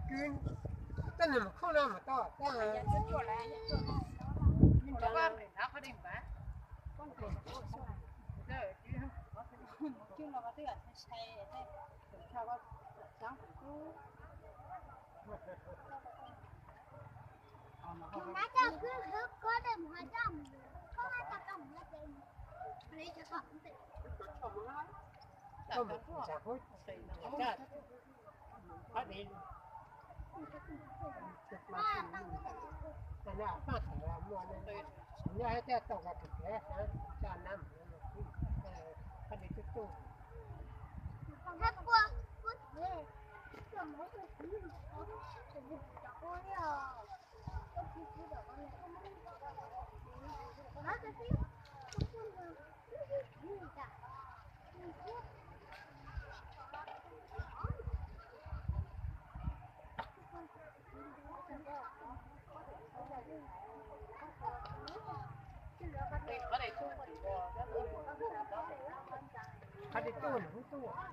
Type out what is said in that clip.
kwv, tej nws mus khoob no mas tau, Qhov dej tuaj nws kuj tuaj.